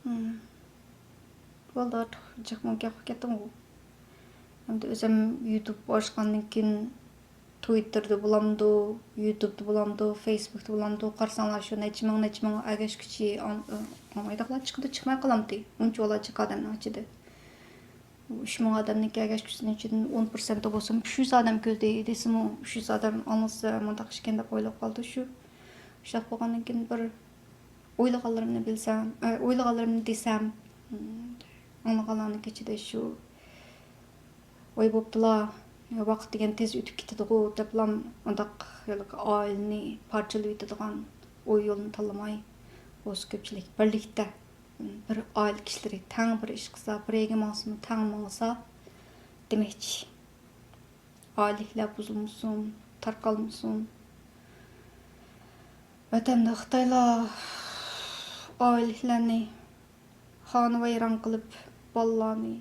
ھىم. بولدى، ئارتۇق جىقمۇ گەپ قىلىپ كەتتىمغۇ. ئەمدى ئۆزۈم يۇتۇب ئاچقاندىن كېيىن، تويتتېردا بولامدۇ، يۇتۇبتا بولامدۇ، فېيسبۇكتا بولامدۇ، قارىساڭلار شۇ نەچچە مىڭ، نەچچە مىڭ ئەگەشكۈچى ئاڭ-، ئاڭلايدىغانلار چىقىدۇ، چىقماي قالامتى. ئۇنچە بالا جىق ئادەمنىڭ ئىچىدە. ئۇ ئۈچ مىڭ ئادەمنىڭكى ئەگەشكۈچىسىنىڭ ئىچىدىن ئون پىرسەنتى بولسىمۇ، ئۈچ يۈز ئادەم كۆردى دېسىمۇ، ئۈچ يۈز ئادەم ئاڭلىسا مۇنداق ئىشكەن دەپ ئويلاپ قالدى شۇ. شۇنداق بولغاندىن كېيىن بىر ئويلىغانلىرىمنى بىلسەم، ئە، ئويلىغانلىرىمنى دېسەم، ئاڭلىغانلارنىڭ ئىچىدە شۇ، ۋاي بوپتۇلا، ۋاقىت دېگەن تېز ئۆتۈپ كېتىدىغۇ دەپلا، ئۇنداق ھېلىقى ئائىلىنى پارچىلىۋېتىدىغان ئۇ يولنى تاللىماي، بولسا كۆپچىلىك بىرلىكتە، بىر ئائىلە كىشىلىرى تەڭ بىر ئىش قىلسا، بىر يەرگە ماڭسىمۇ تەڭ ماڭسا دېمەكچى. ئائىلىلەر بۇزۇلمىسۇن، تارقالمىسۇن. ۋەتەندە خىتايلار ئائىلىلەرنى خانىۋەيران قىلىپ، بالىلارنى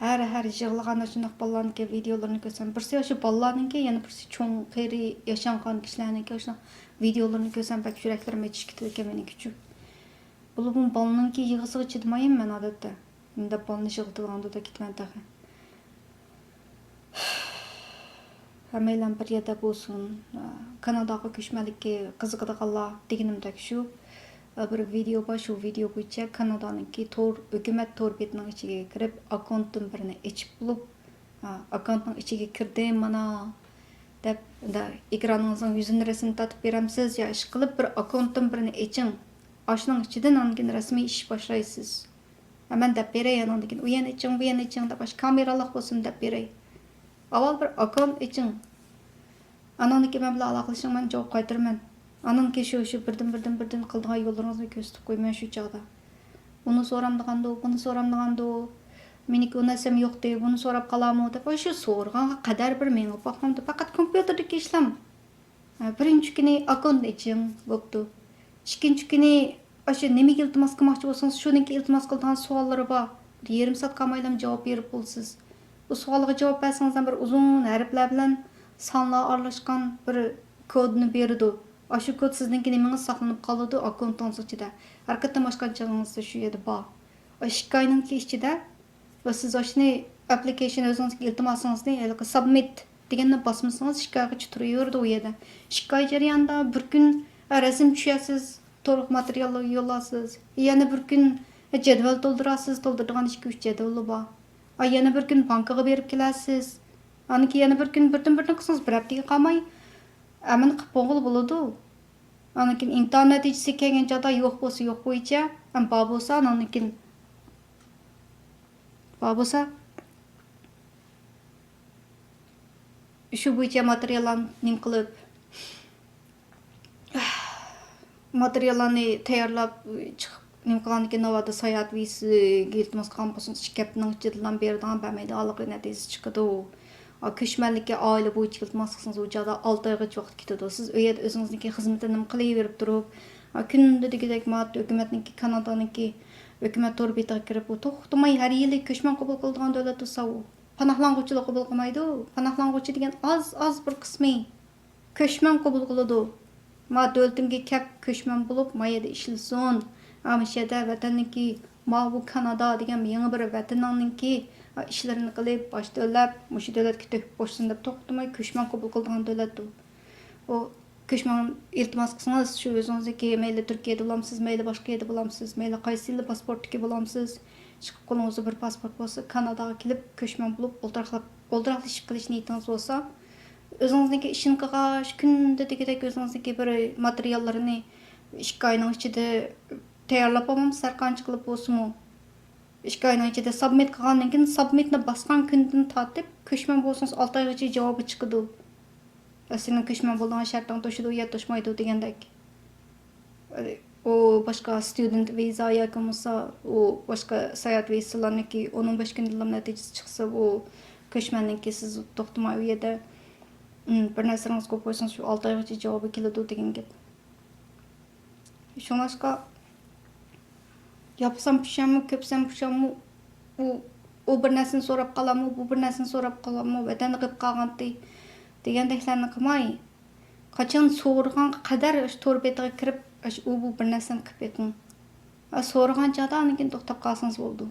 ھەر، ھەر يىغلىغان شۇنداق بالىلارنىڭكى ۋىدېئولىرىنى كۆرسەم، بىرسى شۇ بالىلارنىڭكى، يەنە بىرسى چوڭ قېرى ياشانغان كىشىلەرنىڭكى شۇنداق ۋىدېئولىرىنى كۆرسەم، بەك يۈرەكلىرىم ئېچىشىپ كېتىدىكەن مېنىڭكىچۇ. بولۇپمۇ بالىنىڭكى يىغىسىغا چىدىمايمەن مەن ئادەتتە. مۇنداق بالىنى يىغلىتىدىغاندا كېتىمەن تېخى. ھەممەيلەن بىر يەردە بولسۇن. كاناداغا كۆچمەنلىككە قىزىقىدىغانلار دېگىنىمدەك شۇ. بىر ۋىدېو بار، شۇ ۋىدېو بويىچە كانادانىڭكى تور، ھۆكۈمەت تور بېتىنىڭ ئىچىگە كىرىپ، ئاككاونتتىن بىرنى ئېچىپ بولۇپ، ھا، ئاككاونتنىڭ ئىچىگە كىردىم مانا، دەپ، ئېكرانىڭىزنىڭ يۈزىنى رەسىم تارتىپ بېرەمسىز يا ئىشقىلىپ بىر ئاككاونتتىن بىرنى ئېچىڭ. ئاشۇنىڭ ئىچىدىن ئاندىن كېيىن رەسمىي ئىش باشلايسىز. ھە، مەن دەپ بېرەي، ئانىڭدىن كېيىن ئۇ يەرنى ئېچىڭ، بۇ يەرنى ئېچىڭ دەپ، ئاشۇ كامېرالىق بولسۇن دەپ بېرەي. ئاۋۋال بىر ئاككاونت ئېچىڭ. ئانىڭدىن كېيىن مەن بىلەن ئالاقىلىشىڭ، مەن جاۋاب قايتۇرىمەن. ئانىڭدىن كېيىن شۇ، شۇ بىردىن، بىردىن، بىردىن قىلىدىغان يوللىرىڭىزنى كۆرسىتىپ قويىمەن شۇ چاغدا. ئۇنى سورامدىغاندۇ، بۇنى سورامدىغاندۇ، مېنىڭكى ئۇ نەرسەم يوقتى، بۇنى سوراپ قالامۇ دەپ، ئاشۇ سورىغانغا قەدەر بىر مېڭىپ باقمامدۇ. پەقەت كومپيۇتېردىكى ئىشلام. ھە، بىرىنچى كۈنى ئاككونت ئېچىڭ، بوپتۇ. ئىككىنچى كۈنى ئاشۇ نېمىگە ئىلتىماس قىلماقچى بولسىڭىز، شۇنىڭكى ئىلتىماس قىلىدىغان سوئاللىرى بار. يېرىم سائەتكە قالمايلا جاۋاب بېرىپ بولىسىز. بۇ سوئالغا جاۋاب بەرسىڭىز ھەم بىر ئۇزۇن ھەرپلەر بىلەن سانلار ئارىلاشقان بىر كودنى بېرىدۇ. ئاشۇ كود سىزنىڭكى نېمىڭىز ساقلىنىپ قالىدۇ، ئاككونتىڭىز ئىچىدە. ھەر قېتىم ئاچقان چېغىڭىزدا شۇ يەردە بار. ئىككى ئاينىڭكى ئىچىدە ۋە سىز ئاشۇنى ئەپلىكېيشن ئۆزىڭىزنىڭ ئىلتىماسىڭىزنى ھېلىقى سابمىت دېگەننى باسمىسىڭىز، ئىككى ئايغىچە تۇرۇۋېرىدۇ ئۇ يەردە. ئىككى ئاي جەريانىدا بىر كۈن، ئە، رەسىم چۈشۈرەسىز، تورلۇق ماتېرىياللارغا يوللارسىز. يەنە بىر كۈن، ئە، جەدۋەل تولدۇرارسىز، تولدۇرىدىغان ئىككى، ئۈچ جەدۋىلى بار. ئا، يەنە بىر كۈن بانكىغا بېرىپ كېلەرسىز. ئاندىن كېيىن يەنە بىر كۈن بىردىن بىردىن قىلسىڭىز، بىر ھەپتىگە قالماي ئەمەلىي قىلىپ بولغىلى بولىدۇ. ئاندىن كېيىن ئىمتىھان نەتىجىسى كەلگەن چاغدا يوق بولسا يوق بويىچە، ئەم، بار بولسا ئاندىن كېيىن بار بولسا، شۇ بويىچە ماتېرىياللارنى نېمە قىلىپ، ماتېرىياللارنى تەييارلاپ چىقىپ، نېمە قىلغاندىن كېيىن، ناۋادا ساياھەت ۋىزىسىگە ئىلتىماس قىلغان بولسىڭىز، ئىككى ھەپتىنىڭ ئىچىدىلا بېرىدىغان، بەرمەيدىغانلىقى نەتىجىسى چىقىدۇ. ئا، كۆچمەنلىككە ئائىلە بويىچە ئىلتىماس قىلسىڭىز، ئۇ چاغدا ئالتە ئايغىچە ۋاقىت كېتىدۇ. سىز ئۇ يەردە ئۆزىڭىزنىڭكى خىزمىتىنى نېمە قىلىۋېرىپ تۇرۇپ، ئا، كۈندە دېگۈدەك ماۋۇ ھۆكۈمەتنىڭكى، كانادانىڭكى ھۆكۈمەت تور بېتىغا كىرىپ، ئۇ توختىماي ھەر يىلى كۆچمەن قوبۇل قىلىدىغان دۆلەت تۇرسا، ئۇ پاناھلانغۇچىلار قوبۇل قىلمايدۇ. پاناھلانغۇچى دېگەن ئاز، ئاز بىر قىسمى كۆچمەن قوبۇل قىلىدۇ. ما دۆلىتىمگە كەپ كۆچمەن بولۇپ، ما يەردە ئىشلىسۇن. ھە، مۇشۇ يەردە ۋەتەننىڭكى، ماۋۇ كانادا دېگەن يېڭى بىر ۋەتىنىڭنىڭكى، ھە، ئىشلىرىنى قىلىپ، باج تۆلەپ، مۇشۇ دۆلەتكە تۆھپە قوشسۇن دەپ توختىماي كۆچمەن قوبۇل قىلىدىغان دۆلەتتۇ. ئۇ كۆچمەن ئىلتىماس قىلسىڭىز، شۇ ئۆزىڭىزنىڭكى مەيلى تۈركىيەدە بولامسىز، مەيلى باشقا يەردە بولامسىز، مەيلى قايسى يىلى پاسپورتتىكى بولامسىز، ئىشقىلىپ قولىڭىزدا بىر پاسپورت بولسا، كاناداغا كېلىپ كۆچمەن بولۇپ ئولتۇراقلاپ، ئولتۇراقلىشىپ قېلىش نىيىتىڭىز بولسا، ئۆزىڭىزنىڭكى ئىشىنى قىلغاچ، كۈندە دېگۈدەك ئۆزىڭىزنىڭكى بىر ماتېرىياللىرىنى ئىككى ئاينىڭ ئىچىدە تەييارلاپ بولمامسىز، ھەر قانچە قىلىپ بولسىمۇ. ئىككى ئاينىڭ ئىچىدە سابمىت قىلغاندىن كېيىن، سابمىتنى باسقان كۈندىن تارتىپ كۆچمەن بولسىڭىز، ئالتە ئايغىچە جاۋابى چىقىدۇ. سېنىڭ كۆچمەن بولىدىغان شەرتىڭ توشىدۇ يا توشمايدۇ دېگەندەك. ئۇ باشقا ستۇدېنت ۋىزا ياكى بولمىسا ئۇ باشقا ساياھەت ۋىزىسىلارنىڭكى ئون، ئون بەش كۈندىلا نەتىجىسى چىقسا، ئۇ كۆچمەننىڭكى سىز توختىماي ئۇ يەردە، ئىم، بىر نەرسىلىرىڭىزگە قويسىڭىز، شۇ ئالتە ئايغىچە جاۋابى كېلىدۇ دېگەن گەپ. شۇڭلاشقا ياپسام پۇشاممۇ، كۆپسەم پۇشاممۇ، ئۇ، ئۇ بىر نەرسىنى سوراپ قالاممۇ، بۇ بىر نەرسىنى سوراپ قالاممۇ، ۋەتەندە قېلىپ قالغانتى دېگەندەكلەرنى قىلماي، قاچان سورىغانغا قەدەر ئاشۇ تور بېتىغا كىرىپ، ئاشۇ ئۇ بۇ بىر نەرسىنى قىلىپ بېقىڭ. ئا، سورىغان چاغدا ئاندىن كېيىن توختاپ قالسىڭىز بولىدۇ.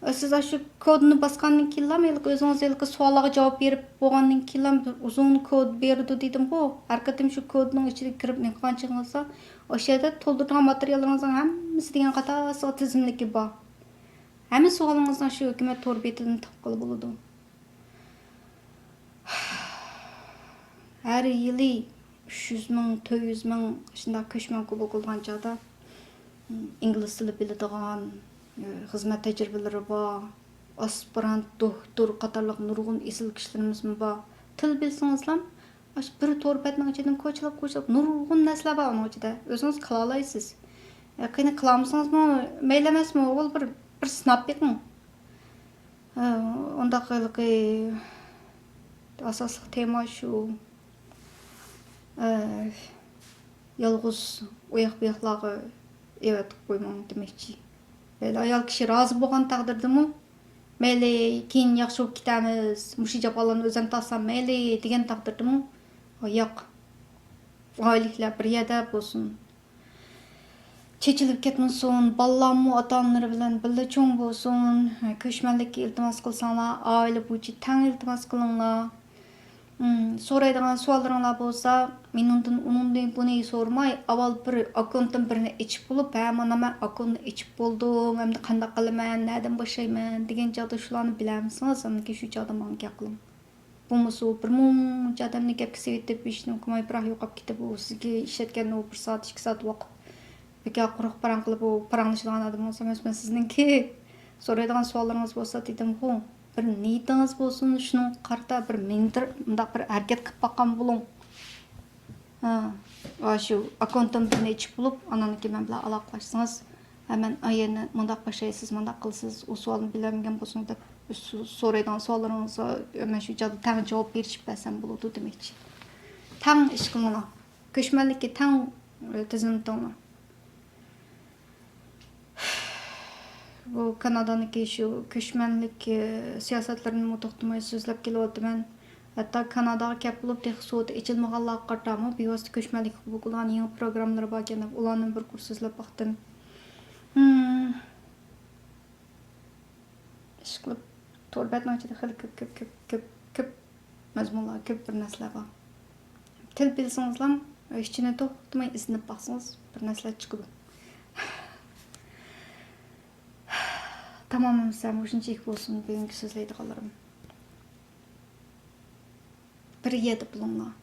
ئا، سىز ئاشۇ كودنى باسقاندىن كېيىنلا، ھېلىقى ئۆزىڭىز ھېلىقى سوئاللارغا جاۋاب بېرىپ بولغاندىن كېيىنلا بىر ئۇزۇن كود بېرىدۇ دېدىمغۇ. ھەر قېتىم شۇ كودنىڭ ئىچىگە كىرىپ نېمە قىلغان چېغىڭىزدا، ئاشۇ يەردە تولدۇرىدىغان ماتېرىياللىرىڭىزنىڭ ھەممىسى دېگەن قاتارسىغا تىزىملىكى بار. ھەممە سوئالىڭىزنىڭ شۇ ھۆكۈمەت تور بېتىدىن تاپقىلى بولىدۇ. ھەر يىلى ئۈچ يۈز مىڭ، تۆت يۈز مىڭ شۇنداق كۆچمەن قوبۇل قىلىدىغان چاغدا، ئىنگلىز تىلى بىلىدىغان، خىزمەت تەجرىبىلىرى بار، ئاسپىرانت، دوكتور قاتارلىق نۇرغۇن ئېسىل كىشىلىرىمىزمۇ بار. تىل بىلسىڭىزلا، ئاشۇ بىر تور بەتنىڭ ئىچىدىن كوچىلاپ، كوچىلاپ نۇرغۇن نەرسىلەر بار ئۇنىڭ ئىچىدە. ئۆزىڭىز قىلالايسىز. قېنى قىلالمىسىڭىزمۇ مەيلى ئەمەسمۇ، ئاۋۋال بىر، بىر سىناپ بېقىڭ. ھە، ئۇنداق ھېلىقى ئاساسلىق تېما شۇ. ئە، يالغۇز ئۇياق بۇياقلارغا ئەۋەتىپ قويماڭ دېمەكچى. مەيلى ئايال كىشى رازى بولغان تەقدىردىمۇ، مەيلى كېيىن ياخشى بولۇپ كېتەرمىز، مۇشۇ جاپالارنى ئۆزۈم تارتسام مەيلى دېگەن تەقدىردىمۇ، ياق. ئائىلىلىكلەر بىر يەردە بولسۇن. چېچىلىپ كەتمىسۇن، بالىلارمۇ ئاتا-ئانىلىرى بىلەن بىللە چوڭ بولسۇن، كۆچمەنلىككە ئىلتىماس قىلساڭلار، ئائىلە بويىچە تەڭ ئىلتىماس قىلىڭلار. ئىم، سورايدىغان سوئاللىرىڭلار بولسا، مېنىڭدىن ئۇنىڭدىن بۇنى سورىماي، ئاۋۋال بىر ئاككونتتىن بىرنى ئېچىپ بولۇپ، ھە، مانا مەن ئاككونتنى ئېچىپ بولدۇم، ئەمدى قانداق قىلىمەن، نەدىن باشلايمەن دېگەن چاغدا شۇلارنى بىلەلمىسىڭىز، ئاندىن كېيىن شۇ چاغدا ماڭا گەپ قىلىڭ. بولمىسا بىر مۇنچە ئادەمنى گەپكە سېلىۋېتىپ، ھېچنېمە قىلماي بىراق يوقاپ كېتىپ، ئۇ سىزگە ئىشلەتكەن ئۇ بىر سائەت، ئىككى سائەت ۋاقىت بىكار قۇرۇق پاراڭ قىلىپ، ئۇ پاراڭلىشىدىغان ئادەم بولسا ئەمەسمەن سىزنىڭكى. سورايدىغان سوئاللىرىڭىز بولسا دېدىمغۇ، بىر نىيىتىڭىز بولسۇن، شۇنىڭغا قارىتا بىر مىڭ مۇنداق بىر ھەرىكەت قىلىپ باققان بولۇڭ. ھە، ئاشۇ ئاككونتتىن بىرنى ئېچىپ بولۇپ، ئانانكى مەن بىلەن ئالاقىلاشسىڭىز، ھە، مەن ئايەننى مۇنداق باشلايسىز، مۇنداق قىلىسىز، ئۇ سوئالنى بىلەلمىگەن بولسىڭىز دەپ سو-، سورايدىغان سوئاللىرىڭىزغا مەن شۇ چاغدا تەڭ جاۋاب بېرىشىپ بەرسەم بولىدۇ دېمەكچى. تەڭ ئىش قىلىڭلار. كۆچمەنلىككە تەڭ، ئە، تىزىملىتىڭلار. بۇ كانادانىڭكى شۇ كۆچمەنلىك، ئە، سىياسەتلىرىنىمۇ توختىماي سۆزلەپ كېلىۋاتىمەن. ھەتتا كاناداغا كەپ بولۇپ تېخى سودا ئېچىلمىغانلارغا قارىتامۇ بىۋاسىتە كۆچمەنلىككە قوبۇل قىلىدىغان يېڭى پروگراممىلىرى باركەن دەپ ئۇلارنىمۇ بىر قۇر سۆزلەپ باقتىم. ھىم. ئىشقىلىپ، تور بەتنىڭ ئىچىدە خېلى كۆپ، كۆپ، كۆپ، كۆپ، كۆپ مەزمۇنلار، كۆپ بىر نەرسىلەر بار. تىل بىلسىڭىزلا، ئىچىنى توختىماي ئىزدىنىپ باقسىڭىز، بىر نەرسىلەر چىقىدۇ. تامام، ھەممىسى مۇشۇنچىلىك بولسۇن بۈگۈنكى سۆزلەيدىغانلىرىم. بىر يەردە بولۇڭلار.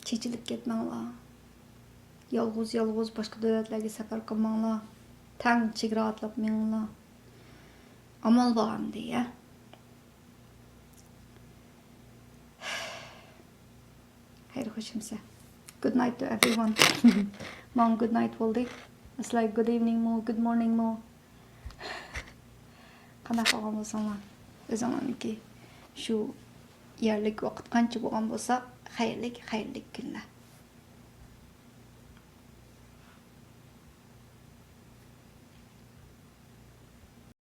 چېچىلىپ كەتمەڭلار. يالغۇز-يالغۇز باشقا دۆلەتلەرگە سەپەر قىلماڭلار. تەڭ چېگرا ئاتلاپ مېڭىڭلار. ئامال بار ئەمدى، يا. خەير خوش ئەمىسە. Good night to everyone. ماڭا good night بولدى. It's like good evening مۇ، good morning مۇ. قانداق بولغان بولساڭلار، ئۆزۈڭلارنىڭكى شۇ يەرلىك ۋاقىت قانچە بولغان بولسا، خەيرلىك، خەيرلىك كۈنلەر.